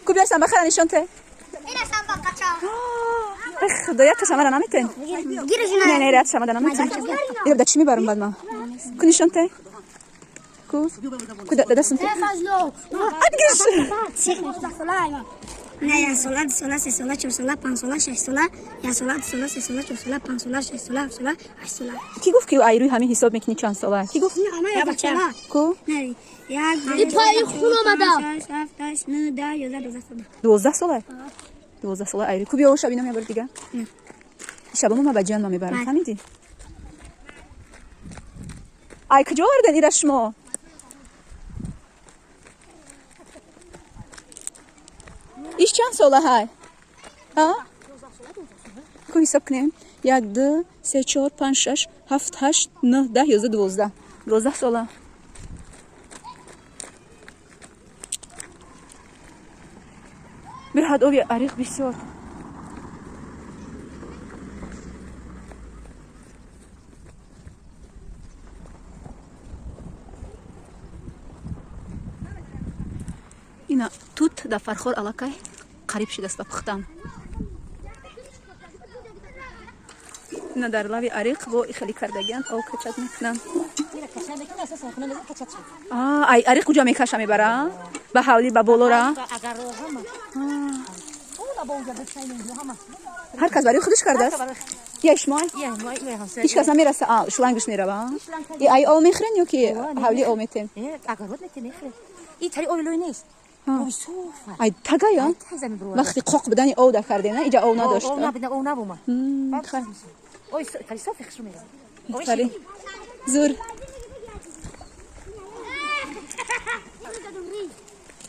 Ку биёр самбахара нишон те. Худо, як шамара наметен. Не, не, ряд шамада наметен. Ира да чӣ мебарам баъд ман? Ку нишон те. Ку? Ку да дастам те. Адгиш. Не, як сола, ду сола, се сола, чор сола, панҷ сола, шаш сола, як сола, ду сола, се сола, чор сола, панҷ сола, шаш сола, ҳафт сола, ҳашт сола. Кӣ гуфт ки ай рӯи ҳамин ҳисоб мекунӣ чанд сола? Кӣ гуфт? Ама як сола. Ку? Не, як, ду, И хун омада. шаш, ҳафт, ҳашт, нӯ, даҳ, ёздаҳ, дувоздаҳ, сездаҳ. 12 сола? 12 сола айрӯи. Ку биё шаб инам ябар дига. Шабомо ма ба ҷиён ма мебарам, фаҳмидӣ? Ай куҷо оварден ира шумо? Иш чанд сола ҳай? А? Ку ҳисоб кунем. 1, 2, 3, 4, 5, 6, 7, 8, 9, 10, 11, 12. 12 сола. Бирҳад оби ариқ бисёр. Ина тут дар Фархор аллакай қариб шудааст ба пухтан. Ина дар лави ариқ бо хеле кардагиан об качат мекунанд. Ай ариқ куҷо мекаша мебара? Ба ҳавлӣ, ба болора? Ҳар кас барои худаш кардааст. Я шумо? Ҳеҷ кас намераса, шлангаш мерава. И ай об мехӯрен ё ки ҳавлӣ об метем? Ай тагая? Вақти қоқ будани ов да кардем, на? Иҷа ов надошт. Зур.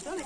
Зур.